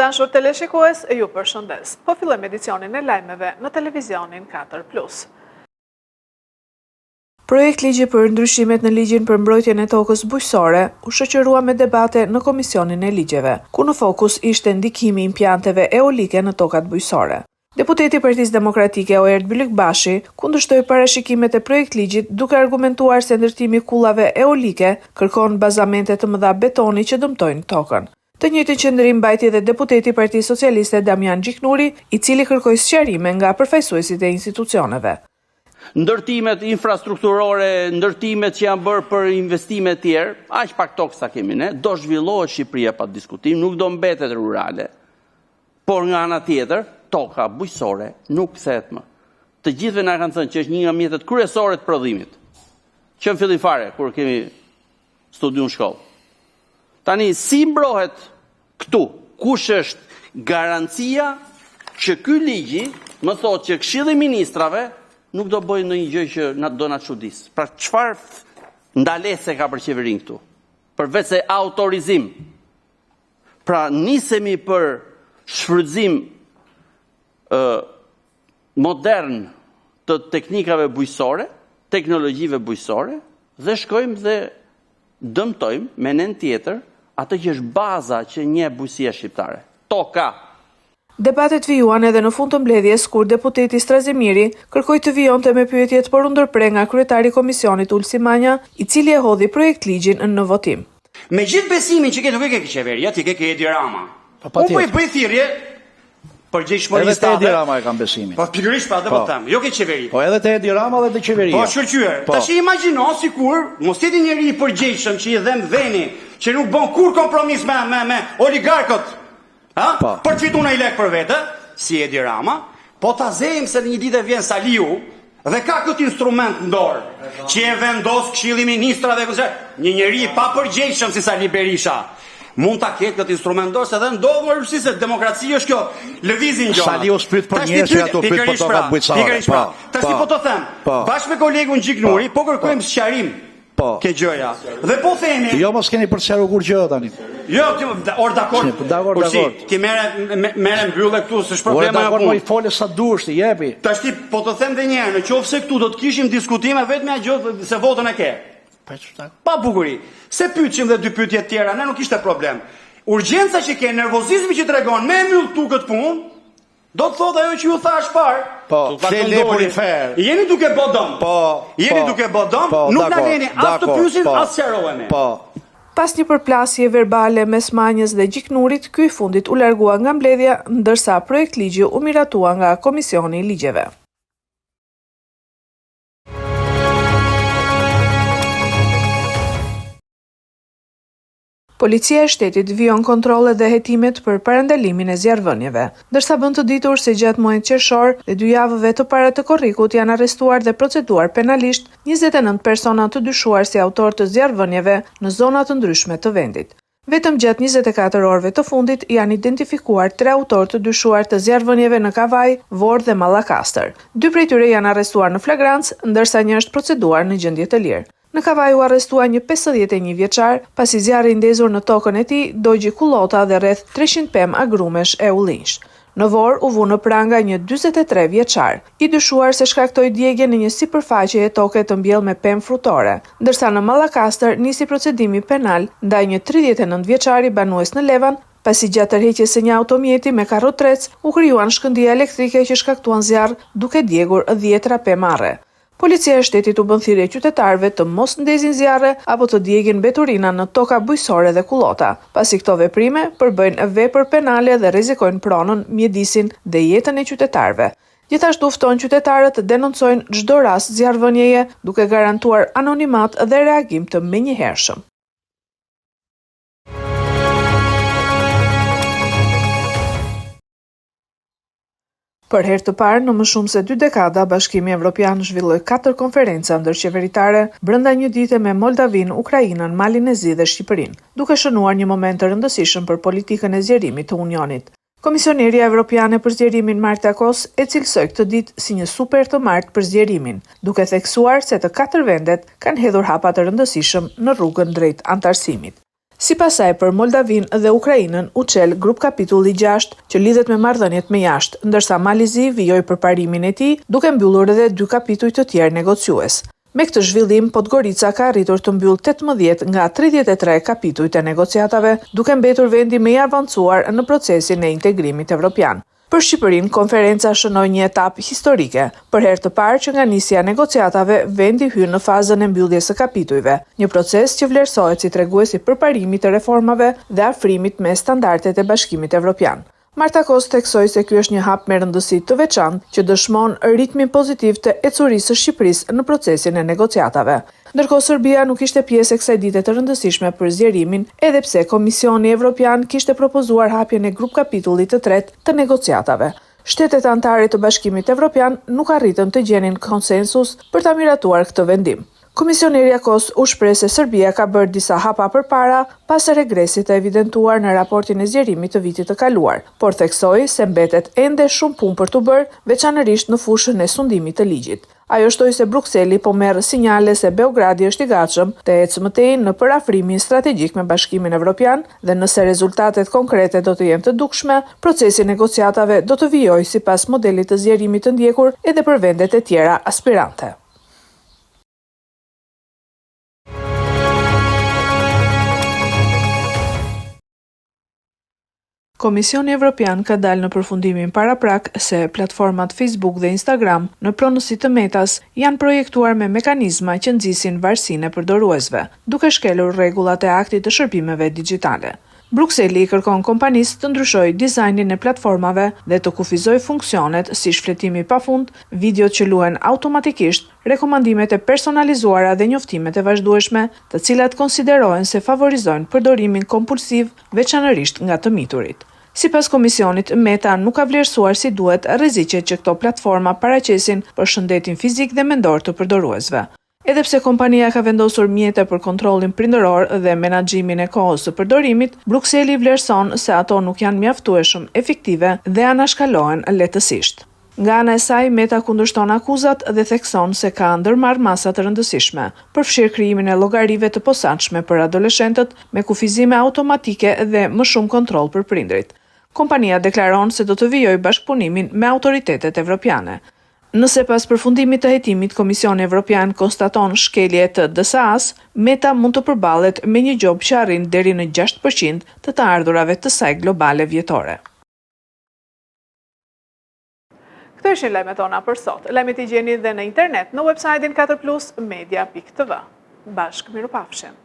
dashur teleshikues, ju përshëndes. Po fillojmë edicionin e lajmeve në televizionin 4 Plus. Projektligji për ndryshimet në ligjin për mbrojtjen e tokës bujqësore u shoqërua me debate në Komisionin e Ligjeve, ku në fokus ishte ndikimi i impianteve eolike në tokat bujqësore. Deputeti i Partisë Demokratike Oerd Bylykbashi kundërshtoi parashikimet e projektligjit duke argumentuar se ndërtimi i kullave eolike kërkon bazamente të mëdha betoni që dëmtojnë tokën. Të njëjtin qëndrim mbajti edhe deputeti i Partisë Socialiste Damian Gjiknuri, i cili kërkoi sqarime nga përfaqësuesit e institucioneve. Ndërtimet infrastrukturore, ndërtimet që janë bërë për investime e tjerë, aq pak tokë sa kemi ne, do zhvillohet Shqipëria pa diskutim, nuk do mbetet rurale, por nga ana tjetër, toka bujqësore nuk kthehet më. Të gjithëve na kanë thënë që është një nga mjetet kryesore të prodhimit. Që në fillim fare kur kemi studiu në shkollë. Tani si mbrohet këtu? Kush është garancia që ky ligji më thotë që Këshilli i Ministrave nuk do bëjë ndonjë gjë që na do na çudisë. Pra çfarë ndalese ka për qeverinë këtu? Përveç se autorizim. Pra nisemi për shfrytëzim ë modern të teknikave bujqësore, teknologjive bujqësore dhe shkojmë dhe dëmtojmë me nen tjetër atë që është baza që njeh bujqësia shqiptare, toka. Debatet vijuan edhe në fund të mbledhjes kur deputeti Strazimiri kërkoi të vijonte me pyetjet por u ndërpre nga kryetari i komisionit Ulsi Manja, i cili e hodhi projektligjin në votim. Me gjithë besimin që ke nuk e ke ke qeveria, ti ke ke Edi Rama. Po, Unë po i bëj thirrje përgjegjshmërisë Edhe te Edi Rama e kam besimin. Po pikërisht pra atë po, po them, jo ke qeveri. Po edhe te Edi Rama dhe te qeveria. Po shkëlqyer. Po. Tash imagjino sikur mos jetë njeri i përgjegjshëm që i dhemb dheni, që nuk bën kurrë kompromis me me me oligarkët. Ha? Po. Për të fituar një lek për vete, si Edi Rama, po ta zejmë se në një ditë vjen Saliu Dhe ka këtë instrument në dorë, që e vendos Këshilli i Ministrave, një njeri i papërgjegjshëm si Sali Berisha, mund ta ketë këtë instrument në dorë, se dhe ndodh më rëndësi se demokraci është kjo, lëvizin gjërat. Saliu s'pyet për njerëz që ato pyet për tokat pra, bujqësore. Pikërisht pra. Po, Tash po, po të them, po, bashkë me kolegun Gjiknuri, po kërkojmë sqarim. Po. Ke gjëja. Dhe po themi. Jo, mos keni për sqaru kurrgjë tani. Jo, ti or dakord. Po dakord, dakord. Ti merre merre mbylle këtu, s'është problem ajo dakord, po i fole sa duash ti, jepi. Tash ti po të them edhe një herë, në qoftë se këtu do të kishim diskutime vetëm ajo gjë se votën e ke. Po çfarë? Pa bukuri. Se pyetshim dhe dy pyetje të tjera, ne nuk ishte problem. Urgjenca që ke, nervozizmi që tregon me mbyll këtu këtë punë, Do të thotë ajo që ju thash parë. Po, fle lepuri fer. Jeni duke bë dëm. Po. Jeni po, duke bë dëm, po, nuk na leni as të pyesim, po, as sqarohemi. Po. Pas një përplasje verbale mes Manjës dhe Gjiknurit, ky i fundit u largua nga mbledhja, ndërsa projektligji u miratua nga Komisioni i Ligjeve. Policia e Shtetit vijon kontrollet dhe hetimet për parandalimin e zjarrvënieve, ndërsa bën të ditur se gjatë muajit qershor dhe dy javëve të para të korrikut janë arrestuar dhe proceduar penalisht 29 persona të dyshuar si autorë të zjarrvënieve në zona të ndryshme të vendit. Vetëm gjatë 24 orëve të fundit janë identifikuar tre autorë të dyshuar të zjarrvënieve në Kavajë, Vorë dhe Mallakastër. Dy prej tyre janë arrestuar në flagrancë, ndërsa një është proceduar në gjendje të lirë. Në Kavajë u arrestua një 51 vjeçar, pasi zjarri i ndezur në tokën e tij dogji kullota dhe rreth 300 pemë agrumesh e ullinjsh. Në Vorë u vu në pranga një 43 vjeçar, i dyshuar se shkaktoi djegien në një sipërfaqeje toke të mbjellë me pemë frutore, ndërsa në Mallakastër nisi procedimi penal ndaj një 39 vjeçari banues në Levan, pasi gjatë tërheqjes së një automjeti me karrotrec u krijuan shkëndija elektrike që shkaktuan zjarr duke djegur dhjetra pemë arre. Policia e Shtetit u bën thirrje qytetarëve të mos ndezin zjarre apo të djegin mbeturina në toka bujqësore dhe kullota, pasi këto veprime përbëjnë vepër penale dhe rrezikojnë pronën, mjedisin dhe jetën e qytetarëve. Gjithashtu fton qytetarët të denoncojnë çdo rast zjarrvënieje, duke garantuar anonimat dhe reagim të menjëhershëm. Për herë të parë në më shumë se dy dekada, Bashkimi Evropian zhvilloi katër konferenca ndërqeveritare brenda një dite me Moldavinë, Ukrainën, Malin e Zi dhe Shqipërinë, duke shënuar një moment të rëndësishëm për politikën e zgjerimit të Unionit. Komisionerja Evropiane për Zgjerimin Marta Kos e cilësoi këtë ditë si një super të martë për zgjerimin, duke theksuar se të katër vendet kanë hedhur hapa të rëndësishëm në rrugën drejt anëtarësimit. Sipas saj, për Moldavinë dhe Ukrainën u çel grupkapitulli gjashtë, që lidhet me marrëdhëniet me jashtë, ndërsa Mali i Zi vijoi përparimin e tij, duke mbyllur edhe dy kapituj të tjerë negociues. Me këtë zhvillim, Podgorica ka arritur të mbyllë 18 nga 33 kapitujt e negociatave, duke mbetur vendi më i avancuar në procesin e integrimit evropian. Për Shqipërinë, konferenca shënoi një etapë historike. Për herë të parë që nga nisja e negociatave, vendi hyn në fazën e mbylljes së kapitujve, një proces që vlerësohet si tregues i përparimit të reformave dhe afrimit me standardet e Bashkimit Evropian. Marta Kos theksoi se ky është një hap me rëndësi të veçantë që dëshmon ritmin pozitiv të ecurisë së Shqipërisë në procesin e negociatave. Ndërkohë Serbia nuk ishte pjesë e kësaj dite të rëndësishme për zgjerimin, edhe pse Komisioni Evropian kishte propozuar hapjen e grupkapitullit të tretë të negociatave. Shtetet anëtare të Bashkimit Evropian nuk arritën të gjenin konsensus për ta miratuar këtë vendim. Komisionerja Kos u shpreh se Serbia ka bërë disa hapa përpara pas regresit të evidentuar në raportin e zgjerimit të vitit të kaluar, por theksoi se mbetet ende shumë punë për t'u bërë, veçanërisht në fushën e sundimit të ligjit. Ajo shtoi se Brukseli po merr sinjale se Beogradi është i gatshëm të ecë më tej në përafrimin strategjik me Bashkimin Evropian dhe nëse rezultatet konkrete do të jenë të dukshme, procesi i negociatave do të vijojë sipas modelit të zgjerimit të ndjekur edhe për vendet e tjera aspirante. Komisioni Evropian ka dalë në përfundimin paraprak se platformat Facebook dhe Instagram në pronësi të Meta-s janë projektuar me mekanizma që nxisin varësinë e përdoruesve, duke shkelur rregullat e Aktit të Shërbimeve Dixhitale. Brukseli i kërkon kompanisë të ndryshojë dizajnin e platformave dhe të kufizojë funksionet si shfletimi pa fund, videot që luhen automatikisht, rekomandimet e personalizuara dhe njoftimet e vazhdueshme, të cilat konsiderohen se favorizojnë përdorimin kompulsiv, veçanërisht nga të miturit. Sipas Komisionit, Meta nuk ka vlerësuar si duhet rreziqet që këto platforma paraqesin për shëndetin fizik dhe mendor të përdoruesve. Edhe pse kompania ka vendosur mjete për kontrollin prindëror dhe menaxhimin e kohës së përdorimit, Brukseli vlerëson se ato nuk janë mjaftueshëm efektive dhe anashkalohen lehtësisht. Nga ana e saj, Meta kundërshton akuzat dhe thekson se ka ndërmarrë masa të rëndësishme, përfshirë krijimin e llogarive të posaçme për adoleshentët me kufizime automatike dhe më shumë kontroll për prindërit. Kompania deklaron se do të vijojë bashkëpunimin me autoritetet evropiane. Nëse pas përfundimit të hetimit Komisioni Evropian konstaton shkelje të DSA-së, Meta mund të përballet me një gjobë që arrin deri në 6% të të ardhurave të saj globale vjetore. Këto ishin lajmet tona për sot. Lajmet i gjeni dhe në internet në website-in 4plusmedia.tv. Bashkë mirupafshim.